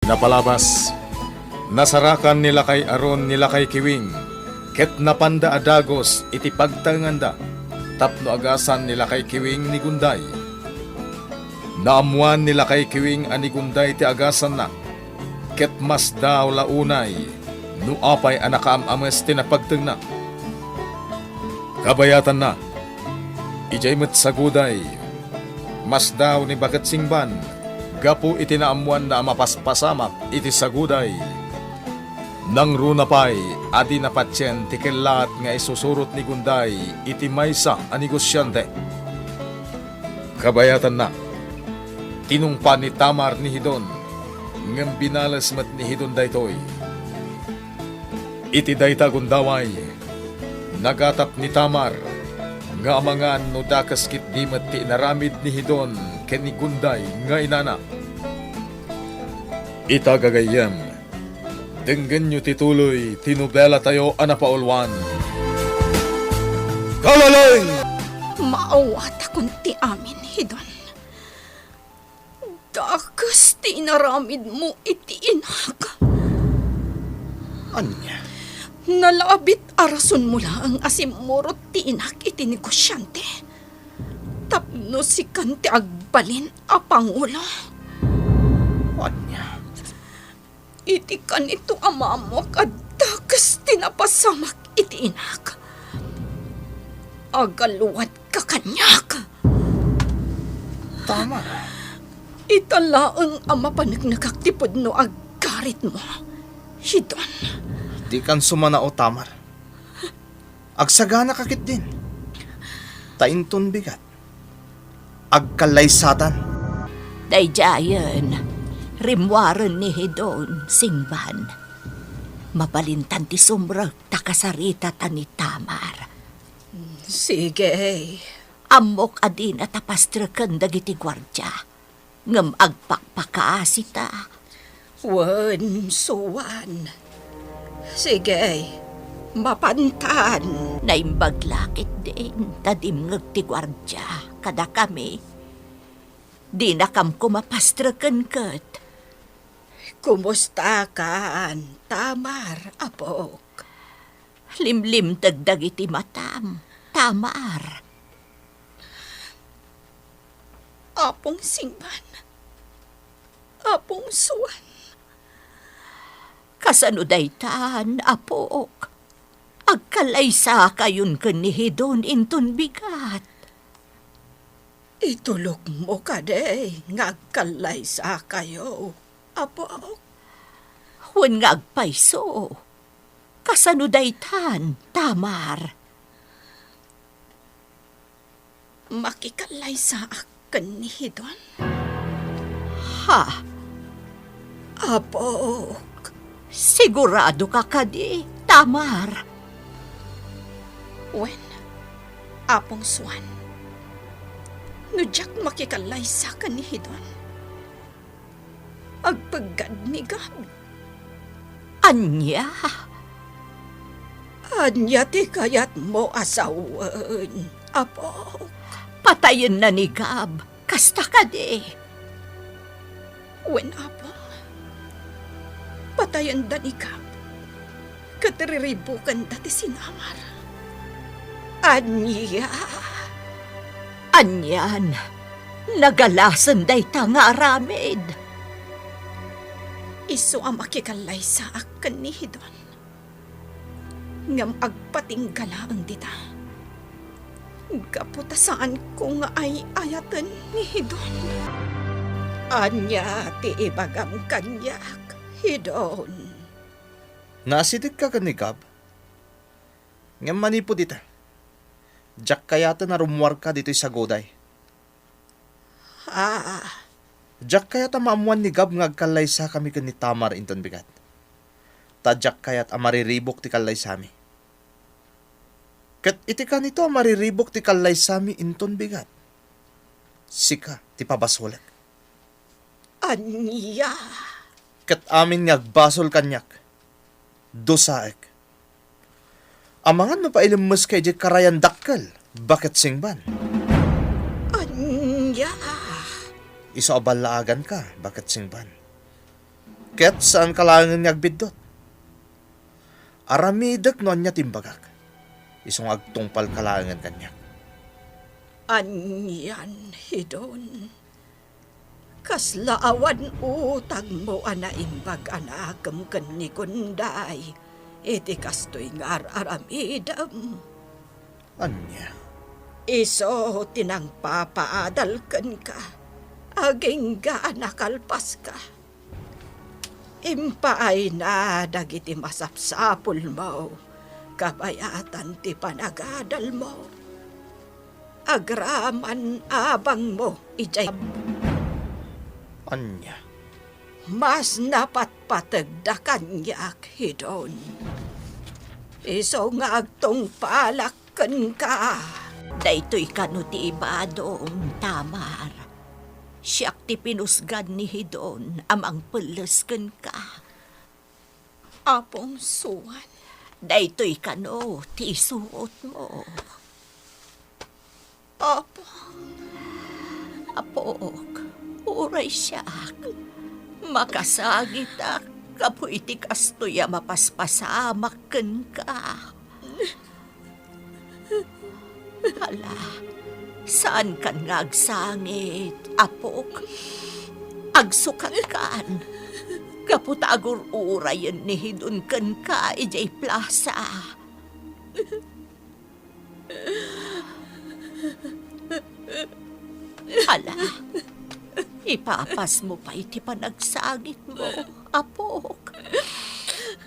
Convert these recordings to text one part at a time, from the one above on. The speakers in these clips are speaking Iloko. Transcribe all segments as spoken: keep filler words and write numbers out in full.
Napalabas, nasarakan ni lakay Aaron ni lakay Kiwing, ket napanda a dagus iti pagtaenganda tapno agasan ni lakay Kiwing ni Gunday. Naammoan ni lakay Kiwing a ni Gunday ti agasanna, ket masdaaw la unay no apay a nakaam-ames ti napagtengna. Kabayatanna, idiay met Saguday, masdaaw ni Baket Singban gapu iti naammoanna a mapaspasamak iti Saguday. Nangruna pay a di napatien ti kellaat nga isusurot ni Gunday iti maysa a negosiante. Kabayatanna, tinungpa ni Tamar ni Hidon, ngem binales met ni Hidon daytoy. Iti dayta a gundaway, nagatap ni Tamar nga amangan no dakes ketdi met ti inaramid ni Hidon ken ni Gunday nga inana. Ita gagayyem, denggenyo ti tuloy ti nobelatayo a napauluan. Kalaleng! Maawatakon ti amin, Hidon. Dakes ti inaramidmo iti inak. Ania? Nalabit a rasonmo laeng a simmurot ti inak iti negosiante tapno sikan ti agbalin a pangulo. Ania? Iti kanito a maammoak a dakes ti napasamak iti inak, agaluadka kaniak. Tamar. Ita laeng a mapaneknekak ti pudno a garitmo, Hidon. Dikan sumanao, Tamar. Agsaganaka ketdin. Ta inton bigat, agkallaysatan. Daydiayen, rimmuaren ni Hidon, Singban. Mabalintan ti sumrek ta kasaritata ni Tamar. Sige. Ammok a dinata pastreken dagiti guardia. Ngem agpakpakaasita. Wen, suan. Sige, mapantan. Naimbag la ketdin ta dimngeg ti guardia kadakami. Dinakam koma pastreken ket. Kumustakan, Tamar, apok? Limlimteg dagiti matam, Tamar. Apong Singban, Apong Suan. Kasano daytan, apok? Agkallaysakayon ken ni Hidon inton bigat. Itulokmo kadi nga agkallaysakayo, apok? Wen nga agpayso. Kasano daytan, Tamar? Makikallaysaak ken ni Hidon. Ha? Apok. Siguradoka kadi, Tamar? Wen, Apong Suan. No diak makikallaysa ken ni Hidon, agpeggad ni Gab. Ania? Ania ti kayatmo a sawen, Apo? Patayenna ni Gab. Kasta kadi? Wen, Apo. Patayenda ni Gab. Ket riribukenda ti sinamar. Ania? Anian, nagalasen dayta nga aramid. Isu a makikallaysaak ken ni Hidon. Ngem agpatingga laeng dita. Gapu ta saanko nga ay-ayaten ni Hidon. Ania ti ibagam kaniak, Hidon? Naasidegka ken ni Gab? Ngem manipud ita, diak kayaten a rummuarka ditoy saguday. Ah. Diak kayat a maammoan ni Gab nga agkallaysakami ken ni Tamar inton bigat. Ta diak kayat a mariribuk ti kallaysami. Ket iti kanito a mariribuk ti kallaysami inton bigat, sika ti pabasolek. Ania? Ket amin nga agbasol kaniak, dusaek. Amangan no pailemmeska idiay karayan dakkel, Baket Singban. Ania? Isu a ballaaganka, Baket Singban. Ket saanka laengen nga agbiddut. Aramidek no ania ti imbagak. Isu nga agtungpalka laengen kaniak. Anian, Hidon? Kasla awan utangmo a naimbag a nakem ken ni Gunday iti kastoy nga ar-aramidem. Ania? Isu ti nangpapaadal kenka, agingga a nakalpaska. Impaayna dagiti masapsapulmo, kabayatan ti panagadalmo. Agraman abangmo idiay. Ania? Mas napatpategda kaniak, Hidon. Isu nga agtungpalak kenka. Daytoy kano ti ibadom, Tamar. Siak ti pinusgan ni Hidon a mangpelles kenka. Apong Suan, daytoy kano ti isuotmo. Apong, Apok, uray siak, makasangitak gapu iti kastoy a mapaspasamak kenka. Hala, saankan nga agsangit, Apok. Agsukatkan gapu ta agur-urayen ni Hidon kenka idiay plasa. Hala, ipapasmo pay ti panagsangitmo, Apok.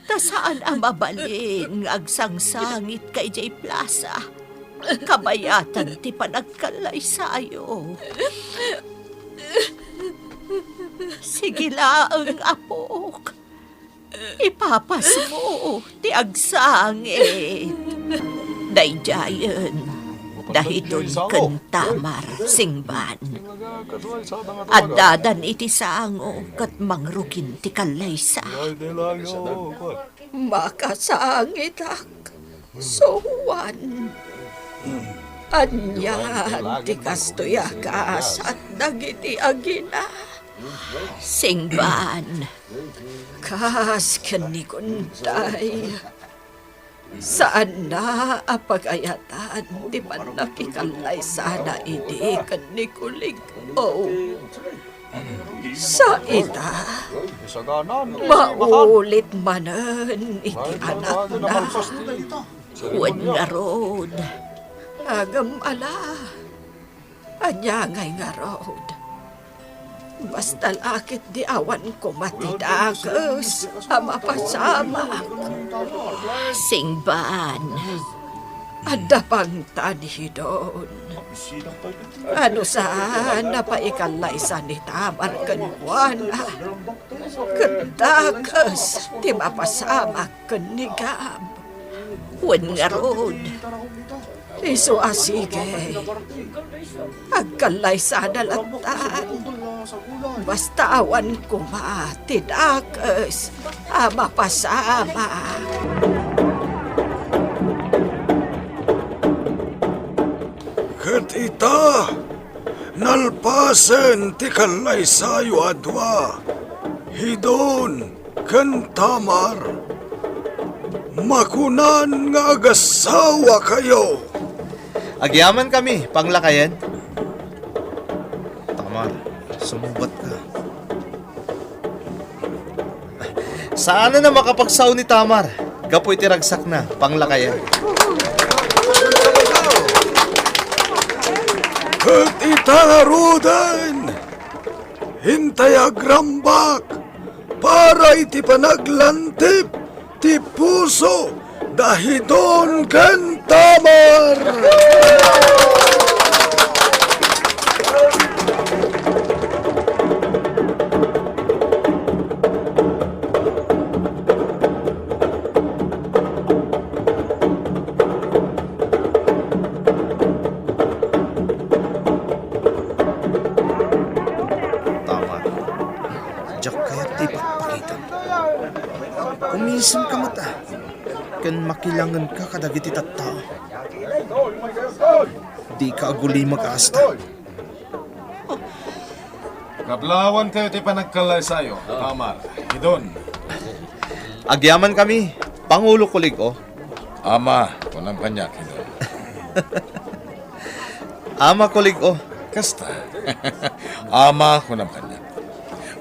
Ta saan a mabalin nga agsangsangitka idiay plasa, kabayatan ti panagkallaysayo. Sige laeng, Apok. Ipapasmo ti agsangit. Daydiayen, da Hidon ken Tamar, Singban. Addadan iti sango ket mangrugin ti kallaysa. Makasangitak, Suan. Anian ti kastoy a gasat dagiti agina? Singban. Kas ken ni Gunday, saanna a pagayatan ti pannakikallaysaana idi ken ni Kulig-o. Sa ita, maulit manen iti anakna. Wen ngarud. Agem ala. Ania ngay ngarud? Basta la ketdi awan koma ti dakes a mapasamak. Singban. Adda pangtan, Hidon. Ano saan a paikallaysa ni Tamar kenkuana? Ket dakes ti mapasamak ken ni Gab. Wen ngarud, isu a sige, agkallaysada lattan. Basta awan koma ti dakes a mapasamak. Ket ita, nalpasen ti kallaysayo a dua, Hidon ken Tamar, makunan nga agassawakayo. Agyamankami, panglakayen. Tamar, sumubatka. Saanen a makapagsao ni Tamar gapu iti ragsakna, panglakayen. Ket ita ngaruden, intay agrambak para iti panaglantip ti puso da Hidon ken Tamar. Tamar, diak kayat ti ipakpakitam. Umisemka met, a, ken makilangenka kadagiti tattao. Dika agulimek a kasta. Kablawankayo ti panagkallaysayo, Tamar. Idon. Agyamankami, Pangulo Kulig-o. Ama, kunam kaniak, Idon. Ama Kulig-o. Kasta. Ama, kunam kaniak.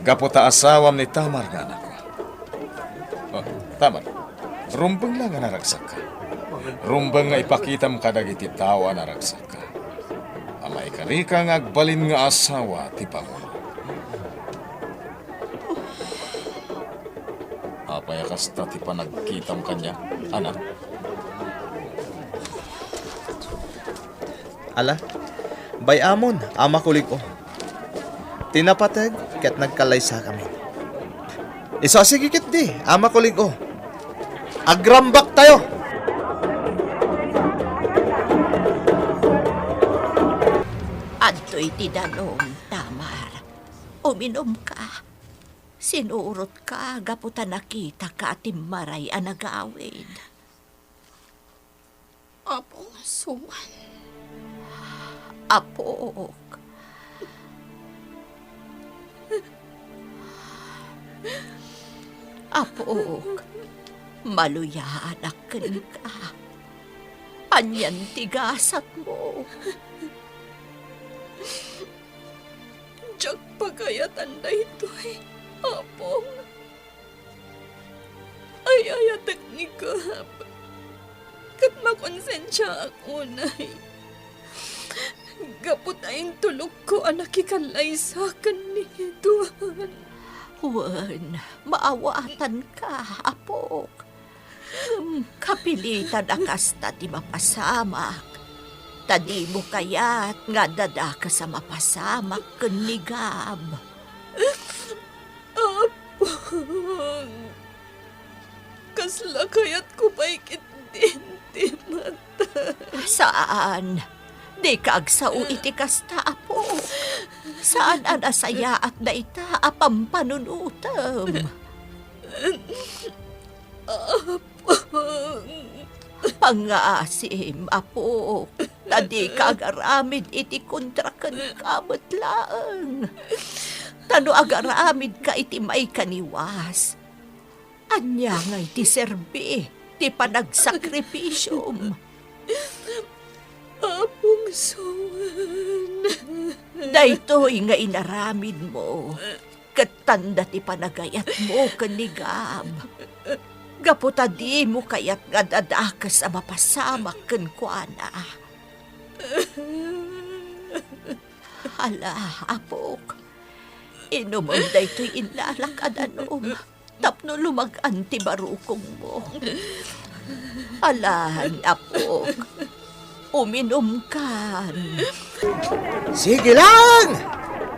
Gapu ta asawam ni Tamar nga anakko. Oh, Tamar, rumbeng la nga naragsakka. Rumbeng nga ipakitam kadagiti tao a naragsakka. A maikarika nga agbalin nga asawa ti Pangulo. Apay a kasta ti panagkitam kaniak, anak? Ala, bay-amon, Ama Kulig-o. Ti napateg ket nagkallaysakami. Isu a sige ketdi, Ama Kulig-o. Agrambaktayo! Adtoy ti danum, Tamar. Uminumka. Sinurotka gapu ta nakitaka a timmaray a nagawid. Apong Suan. Apok. Apok, maluyaanak kenka. Anian ti gasatmo? Diak pagayatan daytoy, Apong. Ay-ayatek ni Gab, ket makonsensiaak unay. Gapu ta intulogko a nakikallaysa ken ni Don. Wen, maawatanka, Apok. Ngem kapilitan a kasta ti mapasamak, ta dimo kayat nga addadakes a mapasamak ken ni Gab. Apong, kasla kayatko pay ketdin ti matay. Saan. Dika agsao iti kasta, Apo. Saan a nasayaat dayta a pampanunotem. Apong. Pangngaasim, Apo, ta dika agaramid iti kontra kenka met laeng. Ta no agaramidka iti maikaniwas, ania ngay ti serbi ti panagsakripisiom? Apong Suan. Daytoy nga inaramidmo, ket tanda ti panagayatmo ken ni Gab. Gapu ta dimo kayat nga addadakes a mapasamak kenkuana. Ala, Apok, inumem daytoy innalak a danum tapno lumag-an ti barukongmo. Alan, Apok, uminumkan. Sige lang!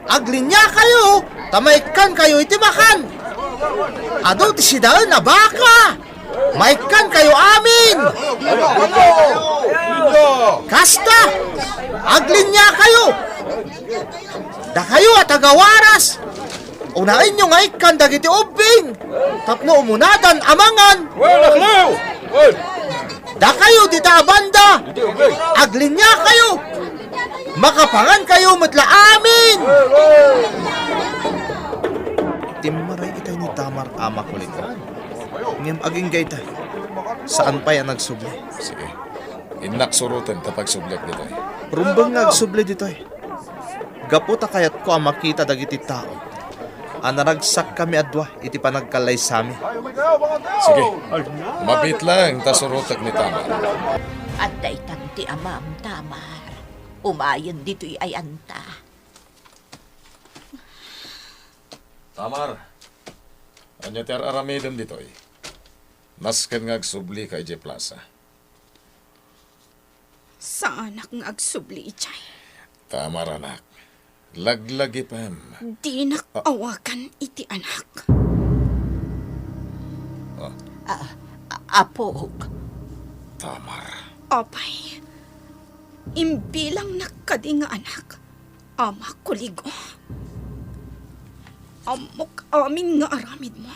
Agliniakayo, ta maikkankayo iti makan. Adu ti sidaen a baka. Maikkankayo amin. Kasta, agliniakayo. Dakayo a taga-Huaras, unaenyo nga ikkan dagiti ubbing tapno umunadan a mangan. Wen, akleo! Wen! Dakayo dita a banda, agliniakayo. Makapangankayo met la amin. Timmaray itay ni Tamar a makulitan. Ngem agingga ita, saan pay a nagsubli. Sige. Innak suroten ta pagsubliak ditoy. Rumbeng nga agsubli ditoy. Gapu ta kayatko a makita dagiti tao a naragsakkami a dua iti panagkallaysami. Sige. Mabiit laeng ta surotek ni Tamar. Adda itan ti amam, Tamar. Umayen ditoy ayanta. Tamar, ania ti ar-aramidem ditoy? Nasken nga agsublika idiay plasa. Saanak nga agsubli idiay. Tamar, anak, laglagipem. Dinak Ah. awagan iti anak. Ah. A-, a-, apok. Tamar. Apay, imbilangnak kadi nga anak. Ama Kuligo, ammok amin nga aramidmo.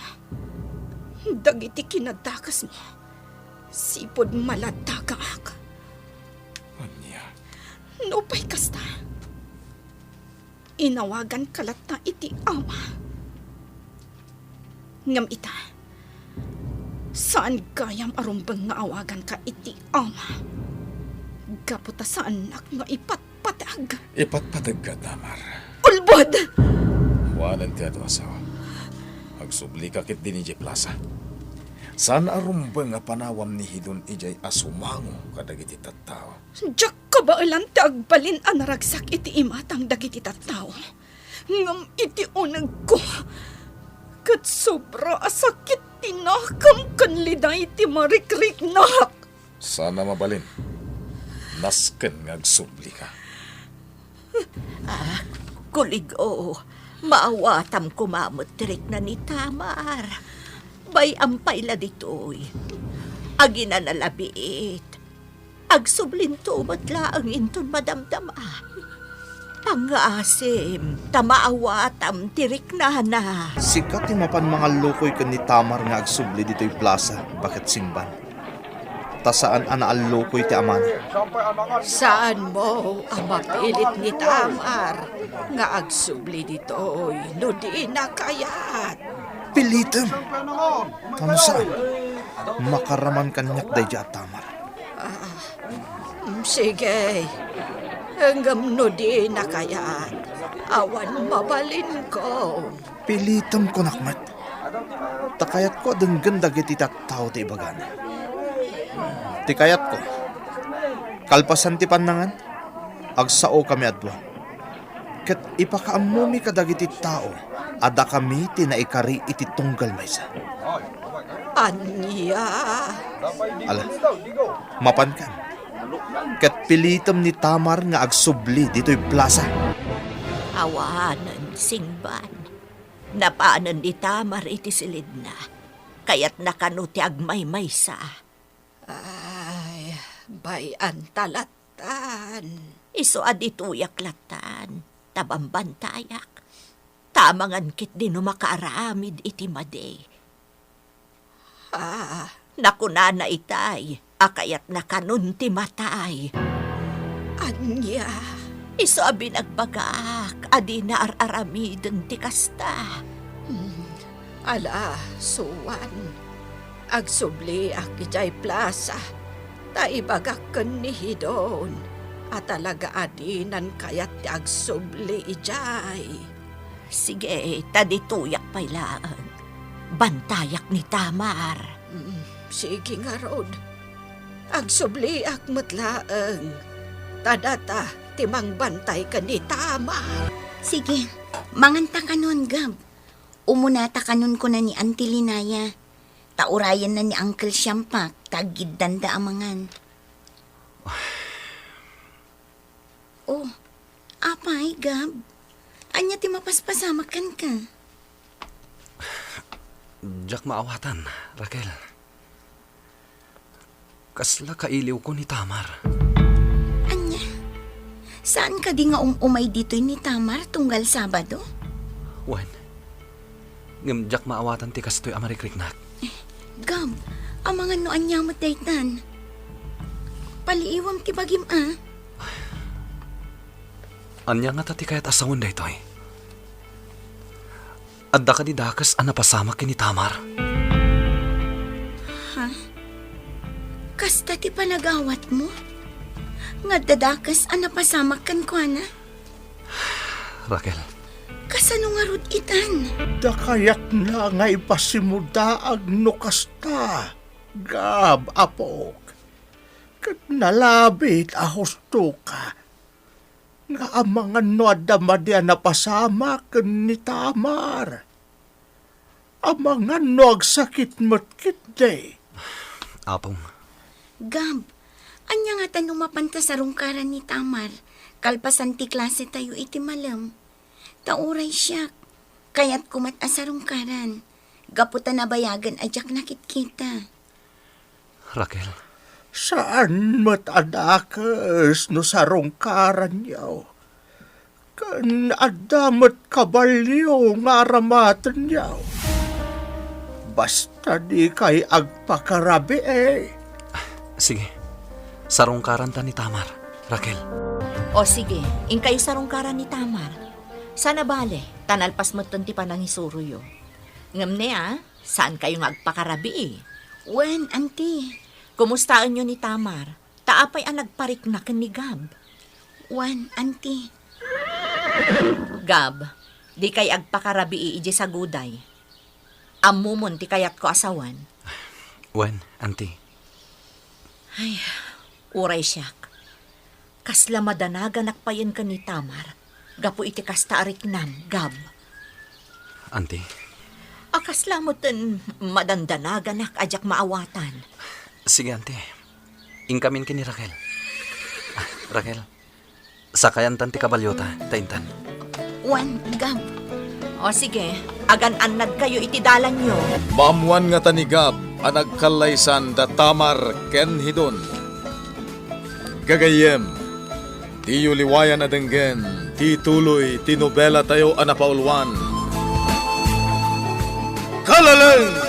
Dagiti kinadakesmo, sipud maladagaak. Ania? Nupay kasta, inawaganka latta iti ama. Ngem ita, saan gayam a rumbeng nga awaganka iti ama, gapu ta saannak nga ipatpateg. Ipatpategka, Tamar. Ulbod! Awanen ti adu a sao. Agsublika ketdi idiay plasa. Saan a rumbeng a panawam ni Hidon idiay a sumango kadagiti tattao. Diak kabaelan ti agbalin a naragsak iti imatang dagiti tattao. Ngem iti unegko, ket sobra a sakit ti nakam ken liday ti marikriknak. Saan a mabalin. Nasken nga agsublika. Ah, kuligo, maawatam koma met ti rikna ni Tamar. Bay-am pay la ditoy. Aginanalabiit. Agsublinto met laeng inton madamdama. Pangngaasim, ta maawatam ti riknana. Sika ti mapan mangallukoy ken ni Tamar nga agsubli ditoy plasa baket singban. Ta saan a naallukoy ti amana. Saanmo a mapilit ni Tamar nga agsubli ditoy no dina kayat. Pilitem. Ta no saan, makaraman kaniak daydiay a Tamar. Ah, mm, sige. Ngem no dina kayat, awan mabalinko. Pilitem, kunak met. Ta kayatko a denggen dagiti tattao ti ibagana. Ti kayatko, kalpasan ti pannangan, agsaokami a dua. Ket ipakaammomi kadagiti tao a dakami ti naikari iti tunggal maysa. Ania? Ala, mapankan. Ket pilitem ni Tamar nga agsubli ditoy plasa. Awanen, singban. Napanen ni Tamar iti silidna. Kayatna kano ti agmaymaysa. Ay, bay-anta lattan. Isu a ditoyak lattan, ta bambantayak. Ta amangan ketdi no makaaramid iti madi. Ah, nakunana itay a kayatna kanon ti matay. Ania? Isu a binagbagak a dina ar-aramiden ti kasta. Hmm, ala, suan. Agsubliak idiay plasa, ta ibagak ken ni Hidon a talaga a dinan kayat ti agsubli idiay. Sige, ta ditoyak pay laeng. Bantayak ni Tamar. Mm, sige ngarud. Agsubliak met laeng. Ta data ti mangbantay ken ni Tamar. Sige, manganta kanon, Gab. Umunata kanon kuna ni Auntie Linaya. Ta urayenna ni Uncle Siampak, ta aggiddanda a mangan. Oh, apay, Gab? Ania ti mapaspasamak kenka? Diak maawatan, Raquel. Kasla kailiwko ni Tamar. Ania? Saan kadi nga um-umay ditoy ni Tamar tunggal Sabado? Wen, ngem diak maawatan ti kastoy a marikriknak. Gab, amangan no ania met daytan. Paliiwem ti bagim a. Ania ngata ti kayat a sawen daytoy? Adda kadi dakes a napasamak ken ni Tamar? Ha? Kasta ti panagawatmo? Nga adda dakes a napasamak kenkuana? Raquel. Kasano ngarud itan? Da kayatna nga ipasimudaag no kasta, Gab, apok. Ket nalabit a hustoka nga amangan no adda madi a napasamak ken ni Tamar. Amangan no agsakit met ketdi. Apong. Gab, ania ngata no mapanta sarungkaran ni Tamar, kalpasan ti klase tayo iti malem? Ta uray siak, kayatko met a sarungkaran, gapu ta nabayagen a diak nakitkita. Raquel. Saan met a dakes no sarungkaranyo. Ken adda met kabalio nga aramatenyo. Basta dikay agpakarabii. Sige. Sarungkaranta ni Tamar, Raquel. O sige, inkayo sarungkaran ni Tamar. Saan a bale, ta nalpas metten ti panangisuroyo. Ngem ne, a, Saankayo nga agpakarabii? Wen, Auntie. Kumustaenyo ni Tamar? Ta apay a nagparikna ken ni Gab? Wen, Auntie. Gab, dikay agpakarabii idiay saguday. Ammomon ti kayatko a sawen. Wen, Auntie. Ay, uray siak. Kasla madanaganak payen ken ni Tamar gapu iti kasta a riknam, Gab. Auntie. A kasla metten madandanaganak a diak maawatan. Sige, Auntie. Inkamin ken ni Raquel. Ah, Raquel, sakayantan ti kabaliota, ta intan. Wen, Gab. O sige, agan-annadkayo iti dalanyo. Maammoan ngata ni Gab a nagkallaysan da Tamar ken Hidon. Gagayyem, diyo liwayan a denggen ti tuloy ti nobelatayo a napauluan, Kalaleng!